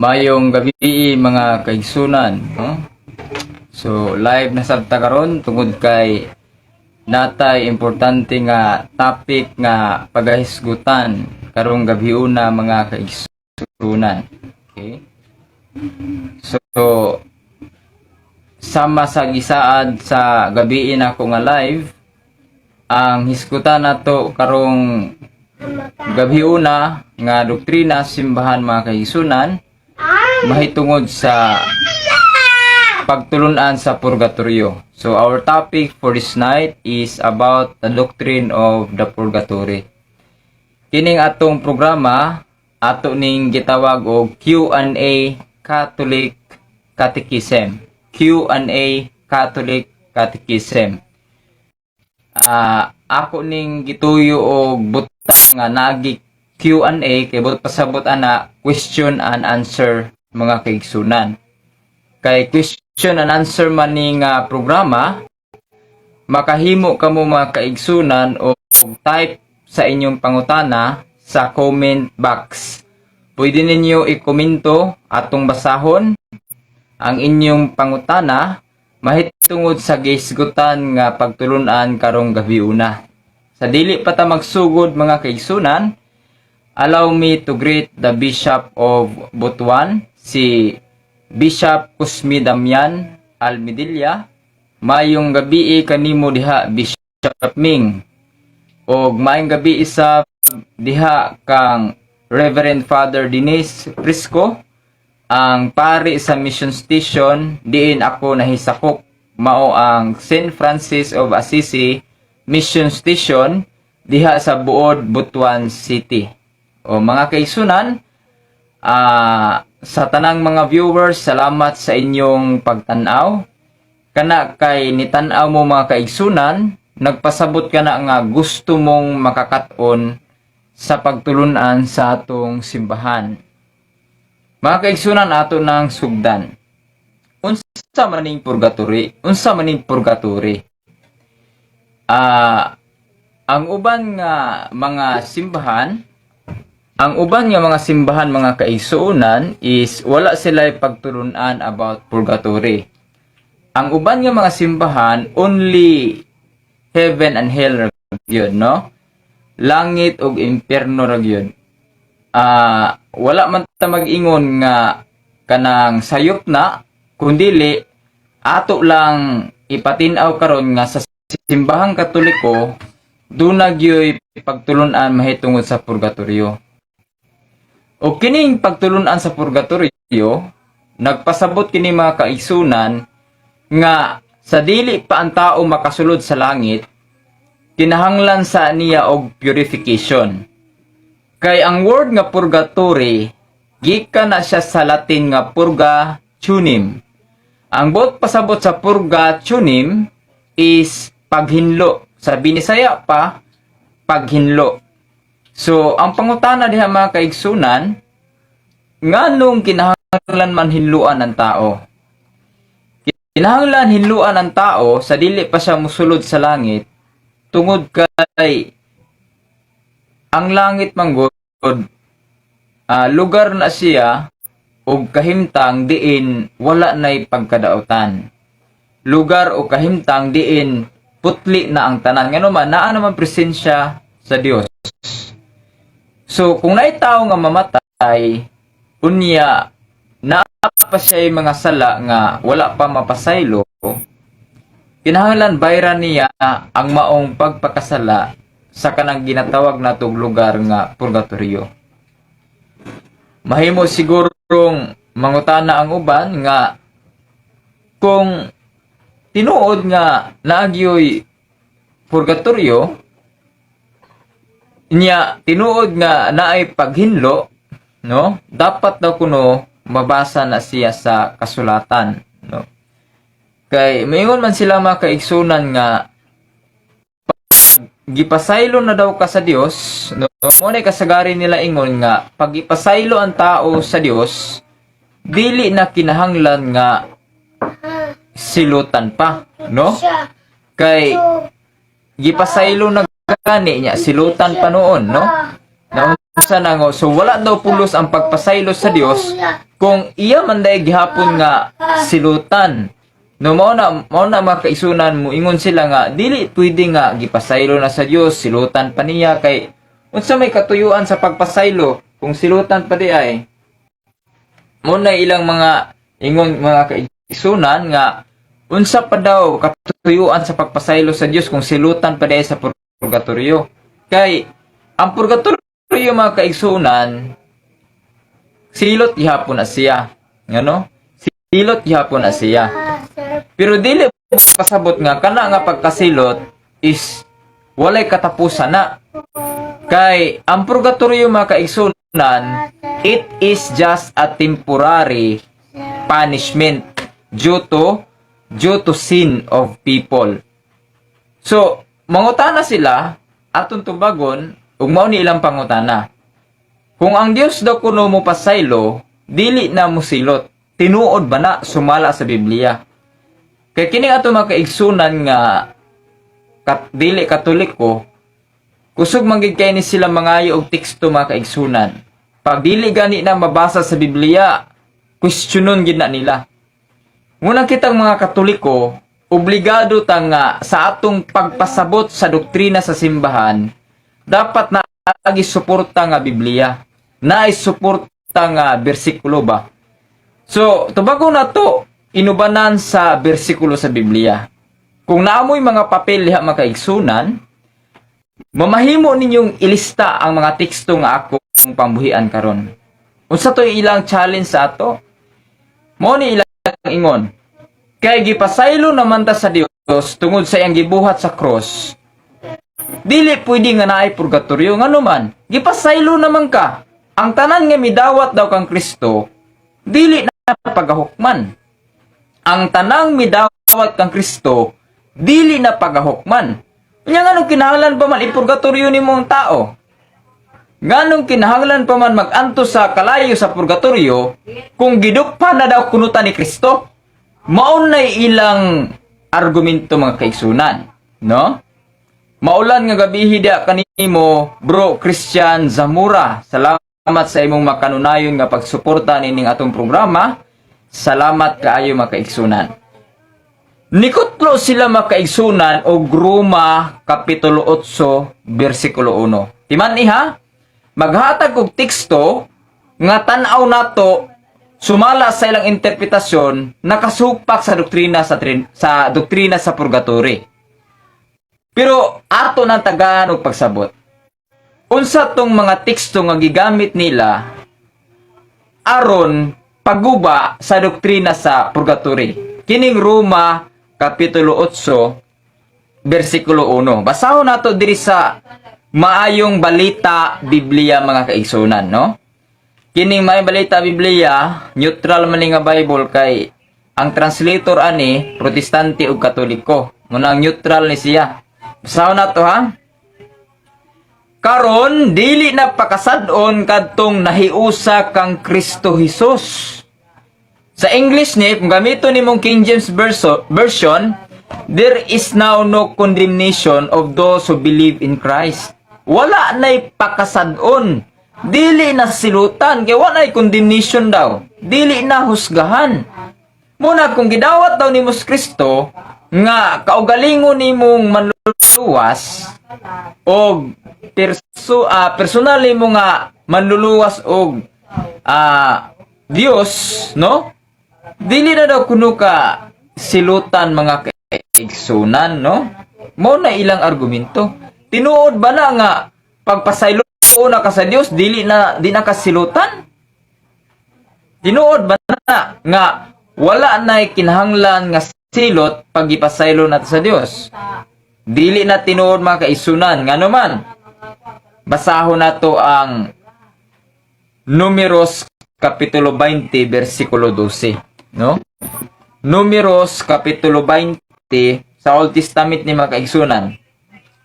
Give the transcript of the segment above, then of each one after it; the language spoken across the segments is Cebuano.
Maayong gabii, mga kaigsunan, no? So live na sab ta karon tungod kay natay importante nga topic nga pagahisgutan karong gabiuna, mga kaigsunan. Okay? So sama sa gisaad sa gabii nako nga live, ang hisgutan nato karong gabiuna nga doktrina simbahan, mga kaigsunan, mahitungod sa pagtulunan sa purgatorio. So our topic for this night is about the doctrine of the purgatory. Kining atong programa, ato ning gitawag og Q&A Catholic Catechism. Q&A Catholic Catechism. Ako ning gituyo og butang nga nagi Q&A kay buot pasabot ana question and answer, mga kaigsunan. Kay question and answer man ni nga programa, makahimo kamo, mga kaigsunan, og type sa inyong pangutana sa comment box. Pwede ninyo i-komento, atong basahon ang inyong pangutana mahitungod sa gihisgutan nga pagtulunan karong gabiuna. Sa dili pa ta magsugod, mga kaigsunan, allow me to greet the Bishop of Butuan, si Bishop Cosme Damian Almedilla. Maayong gabii kanimo diha, Bishop Ming. Og maayong gabii sa diha kang Reverend Father Denis Prisco, ang pari sa mission station diin ako nahisakop, mao ang St. Francis of Assisi Mission Station diha sa Buod, Butuan City. O mga kaigsunan, sa tanang mga viewers, salamat sa inyong pagtanaw. Kana kay nitanaw mo, mga kaigsunan, nagpasabot ka na nga gusto mong makakaton sa pagtulunan sa atong simbahan. Mga kaigsunan, ato nang sugdan. Unsa man ning purgatory? Unsa man ning purgatory? Ang uban nga mga simbahan, mga kaigsuonan, is wala sila pagtulunan about purgatory. Ang uban nga mga simbahan, only heaven and hell ra gyud, no? Langit ug impyerno ra gyud. Wala man ta mag-ingon nga kanang sayop na, kundili ato lang ipatin-aw karon nga sa Simbahang Katoliko duna gyoy pagtulunan mahitungod sa purgatorio. O kining pagtulunan sa purgatorio, nagpasabot kini, mga kaigsunan, nga sa dili pa ang tao makasulod sa langit, kinahanglan sa niya og purification. Kay ang word nga purgatory, gikan na siya sa Latin nga purga tunim. Ang buot pasabot sa purga tunim is paghinlo. Sa Binisaya pa, paghinlo. So, ang pangutana diha, mga kaigsunan, nganong kinahanglan man hinluan ang tao? Kinahanglan hinluan ang tao sa dili pa siya musulod sa langit tungod kay ang langit manggod lugar na siya og kahimtang diin wala na'y pagkadautan. Lugar o kahimtang diin putli na ang tanan. Ngano man, naa naman presensya sa Dios. So, kung naay tao nga mamatay, unya, naa pa siya mga sala nga wala pa mapasaylo, kinahanglan bayran niya ang maong pagpakasala sa kanang ginatawag natong lugar nga purgatorio. Mahimo sigurong mangutana ang uban nga kung tinuod nga naa gyoy purgatorio niya, tinuod nga naay paghinlo, no, dapat daw kuno mabasa na siya sa kasulatan, no? Kay maingon man sila, mga kaigsunan, nga pag gipasaylo na daw ka sa Dios, no, mo na kasagari nila ingon nga pag gipasaylo ang tao sa Dios, dili na kinahanglan nga silutan pa, no, kay gipasaylo na gani niya, silutan pa noon, no? Unsa na ngo, so wala daw pulos ang pagpasaylo sa Dios kung iya man diay gihapon nga silutan. No, mao na, mga kaigsuonan, muingon sila nga dili pwede nga gipasaylo na sa Dios, silutan pa niya, kay unsa may katuyuan sa pagpasaylo kung silutan pa di ay? Mao na ilang mga ingon, mga kaigsuonan, nga unsa pa daw katuyuan sa pagpasaylo sa Dios kung silutan pa di ay sa purgatorio. Kay ang purgatorio, mga kaigsuonan, silot gihapon na siya. Ngano? Silot gihapon na siya. Pero dili pasabot nga kana nga pagkasilot is walay katapusan na. Kay ang purgatorio, mga kaigsuonan, it is just a temporary punishment due to sin of people. So, mangutana sila, atong tubagon, ug mao ni ilang pangutana. Kung ang Dios daw kuno mo pasaylo, dili na mo silot. Tinuod ba na sumala sa Biblia? Kay kini ato, mga kaigsunan, nga dili Katoliko, kusog man gid kay ni sila mangayo og teksto, mga kaigsunan. Pag dili gani na mabasa sa Biblia, questionon gid na nila. Ngunang kitang mga Katoliko, obligado ta nga sa atong pagpasabot sa doktrina sa simbahan, dapat na agi suporta nga Biblia. Naay suporta nga bersikulo ba? So, tubago na to inubanan sa bersikulo sa Biblia. Kung naamoy mga papel diha, mga kaigsunan, mamahimo ninyong ilista ang mga teksto nga akong pambuhian karon. Unsa to ilang challenge sa ato? Mao ni ilang ingon. Kay gipasaylo naman ta sa Dios tungod sa iyang gibuhat sa cross. Dili pwede nga naay purgatorio, ngano man? Gipasaylo naman ka. Ang tanan nga midawat daw kang Kristo, dili na pagahukman. Ang tanang midawat kang Kristo, dili na pagahukman. Unya nganong kinahanglan pa man ipurgatorio nimo ang tao? Nganong kinahanglan pa man mag-antos sa kalayo sa purgatorio kung gidukpa na daw kuno ta ni Kristo? Mao nay ilang argumento, mga kaigsunan, no? Maulan nga gabihi diha kanimo, Bro Christian Zamora. Salamat sa imong makanunayon nga pagsuporta nining atong programa. Salamat kaayo, mga kaigsunan. Nikutlo sila, mga kaigsunan, og Roma kapitulo 8 bersikulo 1. Timan iha, maghatag og teksto nga tan-aw nato sumala sa ilang interpretasyon nakasupak sa doktrina sa purgatory. Pero ato nang tagaan og pagsabot. Unsa tong mga teksto nga gigamit nila aron pagguba sa doktrina sa purgatory? Kining Roma kapitulo 8 bersikulo 1. Basahon nato diri sa Maayong Balita Biblia, mga kaigsunan, no? Kining Maayong Balita Biblia, neutral man ni nga Bible kay ang translator ani Protestante ug Katoliko. Munang neutral ni siya. Basahon nato ha. Karon dili na pakasad-on kadtong nahiusa kang Kristo Hesus. Sa English ni, kung gamito nimong King James Version, "There is now no condemnation of those who believe in Christ." Wala na'y pakasad-on. Dili na silutan, kay wala na'y condemnation daw. Dili na husgahan. Muna kung gidawat daw nimo si Kristo, nga kaugalingon nimong manluluwas, og personal nimo nga manluluwas og Dios, no? Dili na daw kuno ka silutan, mga kaigsunan, no? Mao na ilang argumento. Tinuod ba na nga pagpasaylo na ka sa Dios, dili na di na ka silutan? Tinuod ba na nga wala na kinahanglan nga silot pag ipasaylo nato sa Dios? Dili na tinuod, mga kaigsunan. Ngano man? Basahon nato ang Numeros kapitulo 20 bersikulo 12, no? Numeros kapitulo 20 sa Old Testament ni, mga kaigsunan.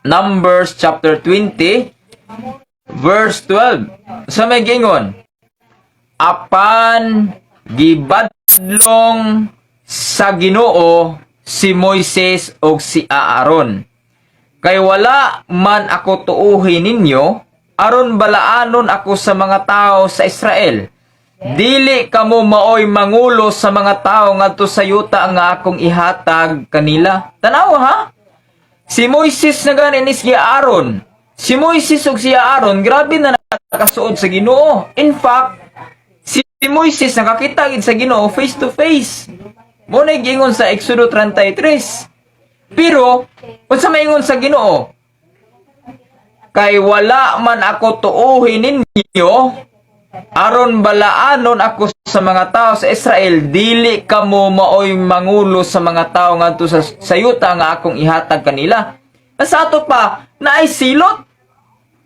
Numbers chapter 20 verse 12. Sa may gingon, apan gibadlong sa Ginoo si Moises og si Aaron. Kay wala man ako tuuhin ninyo. aron balaanon ako sa mga tao sa Israel. Dili kamo maoy mangulo sa mga tao ngadto sa yuta nga akong ihatag kanila." Tanawa ha? Si Moises na gani ni si Aaron. Si Moises ug si Aaron, grabe na nakasuod sa Ginoo. In fact, si Moises nakakita gid sa Ginoo face to face. Mao na giingon sa Exodo 33. Pero unsa maingon sa Ginoo? "Kay wala man ako tuohin ninyo aron balaanon ako sa mga tao sa Israel, dili kamo maoy mangulo sa mga tao ngadto sa yuta nga akong ihatag kanila." Sa ato pa, naay silot.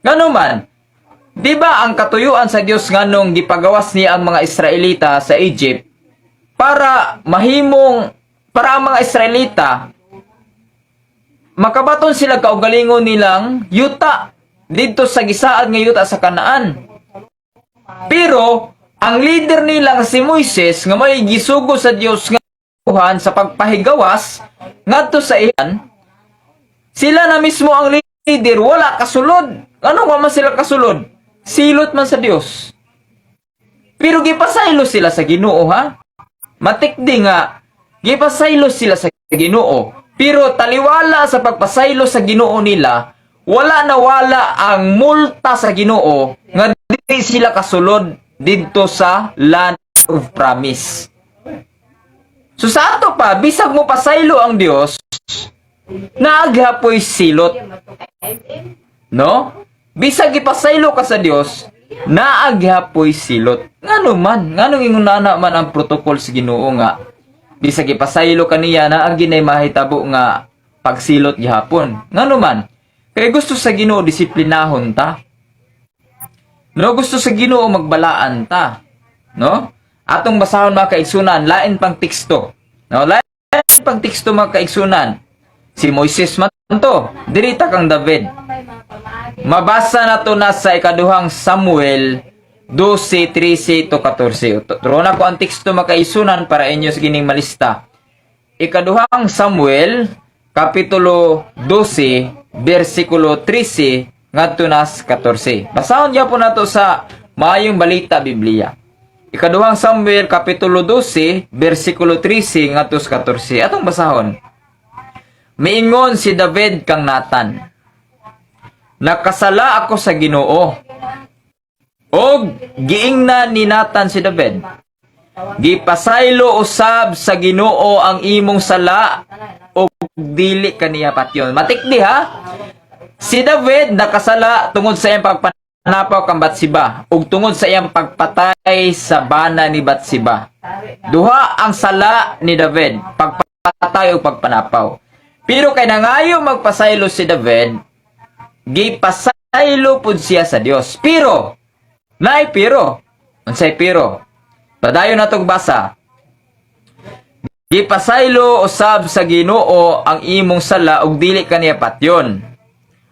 Ngano man? Di ba ang katuyuan sa Dios nganong gipagawas niya ang mga Israelita sa Egypt para ang mga Israelita makabaton sila kaugalingon nilang yuta didto sa gisaad nga yuta sa Kanaan? Pero ang leader nila nga si Moises, nga may gisugo sa Dios nga kuhan sa pagpahigawas ngadto sa iyan, sila na mismo ang leader wala kasulod. Ano wa man sila kasulod? Silot man sa Dios. Pero gipasaylo sila sa Ginoo ha. Matikdi nga gipasaylo sila sa Ginoo. Pero taliwala sa pagpasaylo sa Ginoo nila, wala na wala ang multa sa Ginoo nga di sila kasulod didto sa land of promise. So sa ato pa, bisag mo pasaylo ang Dios, naa gihapoy silot. No? Bisag ipasaylo ka sa Dios, naa gihapoy silot. Ngano man? Nganong ingon na man ang protocol sa Ginoo nga bisag ipasaylo kaniya, naa ginay mahitabo nga pagsilot gihapon? Ngano man? Kay gusto sa Ginoo disiplinahon ta. No, gusto sa Ginoo magbalaan ta. No? Atong basahon, mga kaigsunan, lain pang teksto. No, lain pang teksto, mga kaigsunan. Si Moises man to, diri ta kang David. Mabasa na to na sa Ikaduhang Samuel 12:13 to 14. Turon ko ang teksto, mga kaigsunan, para inyo sa gining malista. Ikaduhang Samuel kapitulo 12 bersikulo 13 ngadto nas 14. Basahon gyapon nato sa Maayong Balita Biblia. Ikaduhang Samuel kapitulo 12 bersikulo 13 ngadto sa 14. Atong basahon. Miingon si David kang Nathan, "Nakasala ako sa Ginoo." Og giingnan ni Nathan si David, "Gipasaylo usab sa Ginoo ang imong sala ug dili kaniya patyon." Matikdi ha. Si David nakasala tungod sa iyang pagpanapaw kang Batseba ug tungod sa iyang pagpatay sa bana ni Batseba. Duha ang sala ni David, pagpatay ug pagpanapaw. Pero kay nangayo magpasaylo si David, gipasaylo pud siya sa Dios. Pero naay pero. Unsay pero? Padayon natong basa. "Gipasaylo usab sa Ginoo ang imong sala ug dili kaniya patyon.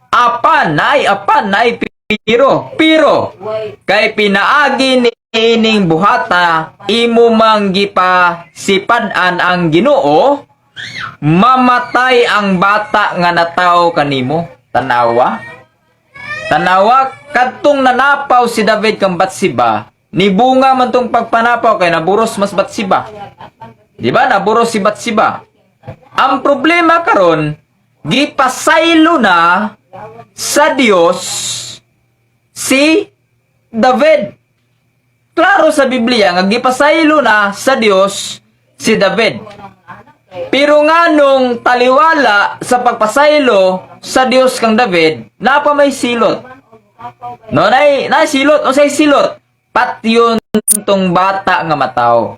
Apan," naay apan, naay pero. "Pero kay pinaagi ni ining buhata imo mang gipasipad-an ang Ginoo, mamatay ang bata nga natawo kanimo." Tanawa. Tanawa, kadtong nanapaw si David kang Batseba, nibunga man tong pagpanapaw kay naburos mas Batseba. Di ba? Naburos si Batseba. Ang problema karon, gipasaylo na sa Dios si David. Klaro sa Biblia nga gipasaylo na sa Dios si David. Pero nganong taliwala sa pagpasaylo sa Dios kang David, napa may silot? No, nay nay silot, unsay silot? Patyon tong bata nga matawo.